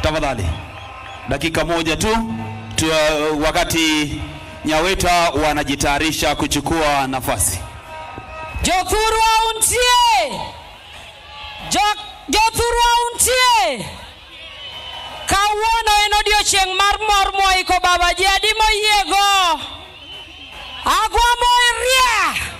Tafadhali, dakika moja tu tu, wakati Nyaweta wanajitayarisha kuchukua nafasi. Jothurwa untie! Jo, jothurwa untie! Kawuono en odiochieng' mar mor mwaiko baba ji adi moyiego? Agwambo ria!